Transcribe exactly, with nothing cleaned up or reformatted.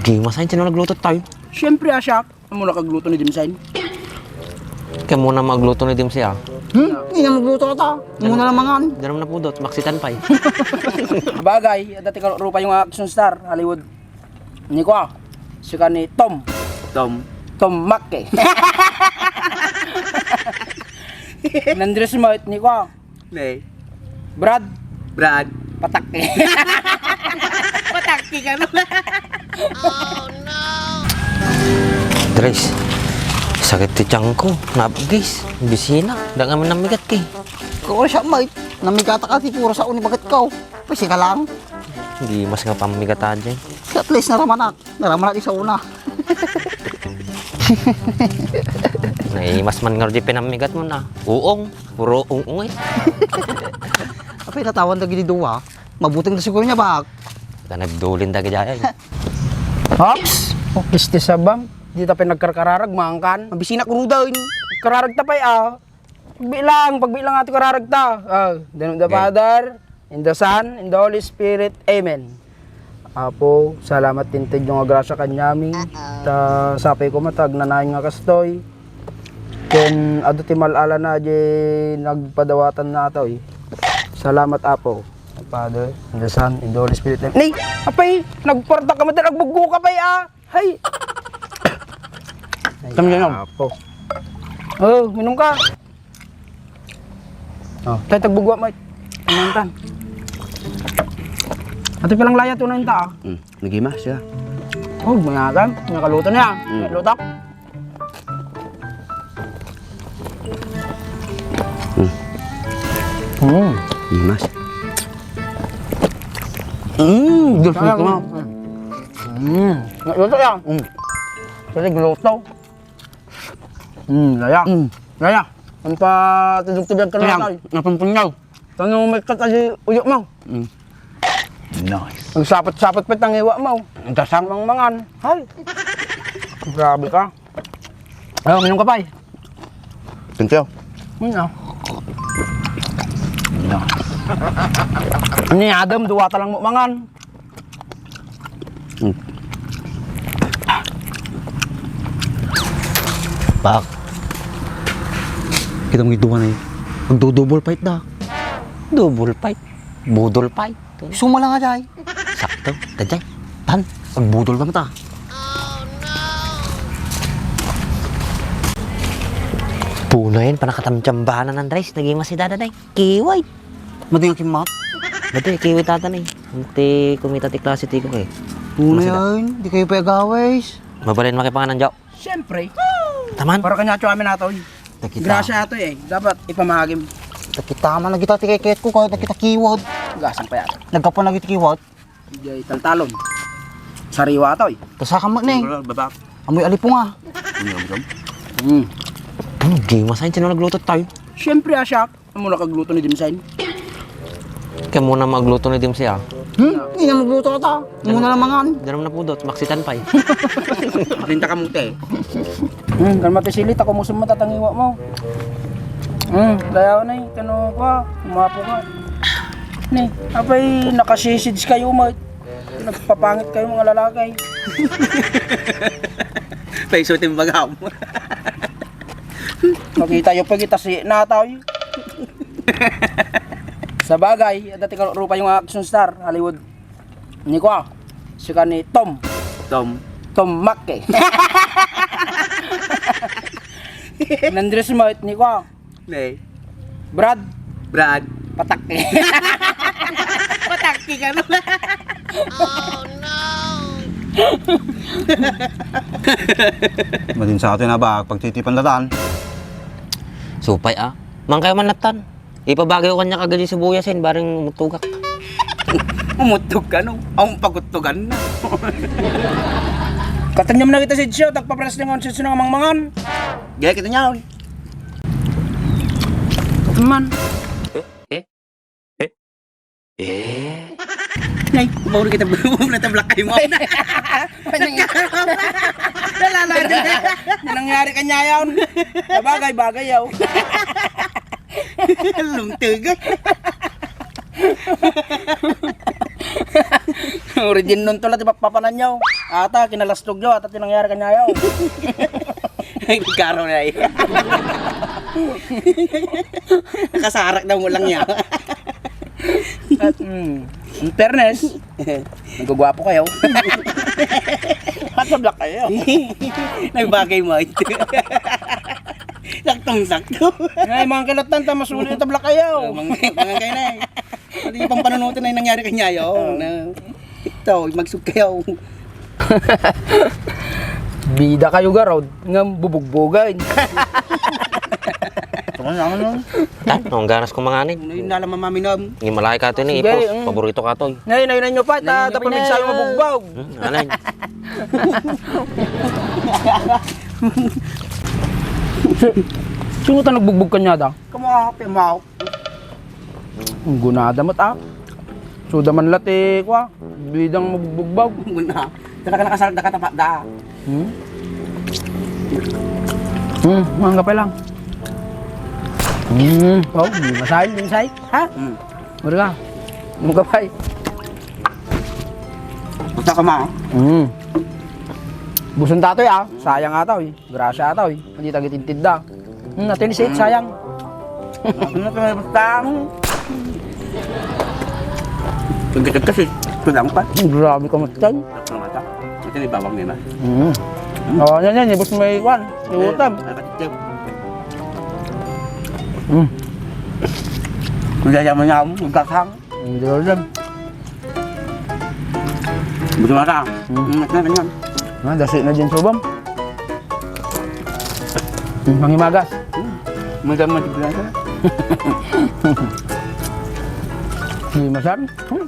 Di masain, sino nagluto tayo? Siyempre, ah, siak. Amo nakagluto ni Dimsen. Kaya muna magluto ni Dimsi, ah. Hmm? Di na magluto ta. Amo na lang mangan. Di naman napudot, maksitan pa eh. Bagay, dati ka rupa yung action star, Hollywood. Ni kwa, sika ni Tom. Tom. Tom Mac eh. Nandres mo, ni kwa. Ne. Brad. Brad. Patakki. Patakki ka na. Dres, sakit ti tiyan ko. Nabgis. Bisina. Dang amin namigat ki. Kung siya, mait. Namigata ka, siguro sa unibagat ka, oh. Pwede ka lang. Hindi, mas nga pamigata dyan. At least, naramanak. Naramanak isa una. Naimas man nga di pinamigat mo na. Uong. Puro ung-ung eh. Apay, natawan dagiti dua. Mabuting da siguro niya, bak. Ita nagdulin dagiti ay. Ops! Kisti sabam. Di ta pinagkarkararag, mangkan. Mabisinak rudan. Kararag ta pay, ah. Pagbilang, pagbilang ato kararag ta. Ah, the name of the Father, in the Son, in the Holy Spirit. Amen. Apo, salamat ti intedyo nga grasya kaniami. Ta sapay ko matag nanayon nga kastoy. Ken adu ti mal-alana di nagpadawatan natoy. Salamat, Apo. Father, in the Son, in the Holy Spirit. Ni, apay, nagparta ka, madal, agbuggo ka pay, ah. Hay. Kami na, Apo. Oh, minum ka. Oh. Tay, tagbugwa, Mike. Mantan. Ati palang layat, una yung ta, ah. Hmm. Nagima siya. Oh, manyakan. Nakaluto niya. Hmm. Lutak. Hmm. Hmm. Nagima siya. Hmm. Diyos ko, ma. Hmm. Luto yan. Hmm. Kasi gluto. Hmm, laya. Hmm. Laya. Ang patudog-tudog ka na tayo. Napumpunyaw. Tano may katali uyo mo. Mm. Nice. Ang sapot-sapot pa tangiwa mo. Ang dasang mangmangan. Hay. Grabe ka. Ayaw, minum ka pa eh. Thank you. Ano? Nice. Ni Adam, duwa ta lang mo mangan. Hmm. Bak. Kita mo ito na eh. Magdo-double fight da. Double fight? Budol fight? Sumala nga, Jay. Sakto. Tajay. Tan, pagbudol na mata. Punayan, panakatamtsambahan na, Andres. Naging masidada na eh. Kiway. Madi nga kimmat? Madi, kiwi tata ni. Ti kumita ti klase ti ko eh. Una Masida. Yan, di kayo pa agawis. Mabalin makipanganan, Jo. Siyempre. Taman? Para kanya ato amin ato eh. Nakita. Grasya ato eh. Dapat ipamahagim. Nakita man, nakita ti keket ko, kahit nakita kiwad. Gasang pa yan. Nagkapan lagi ti kiwad. Jay taltalon. Sariwa ato eh. Tasaka mo ni. Wala, babak. Amoy alipunga. Ano yung amoy? Hmm. Ano, di masain, sino nagluto tayo? Siyempre, ah, siak. Amo nakagluto ni Dimsen. Kaya muna magluto ni Dimsi, ah. Hmm? Hindi na magluto ka ta. Amo na lang mangan. Di naman napudot, maksitan pa eh. Rinta ka mute. Hmm, kan mati sili, ta kumusum mo, tatangiwa mo. Hmm, kaya na eh, kano ka, umapo ka. Ni, apay, nakasisid kayo mo. Nagpapangit kayo mga lalaki. Paiso timbagam. Makita yo pa kita si Nataw. Sa bagay, dati ka rupa yung action star, Hollywood. Ni kwa, sika ni Tom. Tom. Tom Mac eh. Nandres mo, ni kwa. Nay. Brad. Brad. Patakki. Patakki ka na. Madin sa atin na ba, pagtitipan latan. Supay, ah. Mangkay man latan. Ipabagay ko kanya kagadi sibuyasin, bareng umutugak. Umutog ka, no? Ang paguttugan na. Katanyam na kita si Sio, tagpapress ng konsensyo ng amang mangan. Gaya kita niya, oy. Man. Eh? Eh? Eh? Eh? Nay, bawa kita, bawa na tabla kayo mo. Wala na. Nangyari kanya yun. Bagay, bagay, yaw. Lumtug. Original to la ti papananyo. Ata, kinalastogyo, ata ti nangyari kanyayo. Ay, nagkaro na eh. Nakasarak daw mo lang niya. At, mm, in fairness, nagugwapo kayo. At sa black kayo. Nagbagay mo ito. Saktong-sakto. Ngay, mga kalatan, ta, masulit ito black kayo. Mga, mga kayo na eh. Hindi pang panunutan na yung nangyari kanyayo. Oo. Na, ito, magsug kayo. Bida kayo garod, nga bubugbogan. Ito nga naman nun. Tan, ang ganas ko manganib. Yun na lang mamaminam. Yung malaki ka ito ni Sige, Ipos, mm. Paborito ka ito. Nay, nay, nay, nyo pa, ta-, Nay, tapos nay, may sayo nay. Mabugbog. Hmm, alay. Si-, sino ta nagbugbog kanya da? Kamo, pimaw. Ang gunada met, ah. Suda man la ti, kwa, bidang mabugbagbag. Guna. Talaga nakasal, nakatapa, da. Hmm? Hmm, mga kapay lang. Hmm, oh, di masay, di masay. Ha? Hmm. Mura ka. Di mo kapay. Basta ka ma. Hmm. Buson tatoy, ah. Sayang ata, eh. Grasya ata, eh. Hindi tagitidtid da. Hmm, ato ni Seth, sayang. Ano to, basta? Pagkatag kasi, kulang pa. Grabe ka, Mustang. Sakto mata. Ito ni bawang nila. Mm. Oh, yan, yan. Ibus may kwan. May utam. Nakatitip. Mm. Kung yayaman niya ako, magkasang. Hindi ko alam. Gusto mo ka? Hmm. Hmm, ito na, ganyan. Ah, dasi na din subam. Hmm, mangimagas. Hmm. Madam, madam, madam. Di masan? Hmm.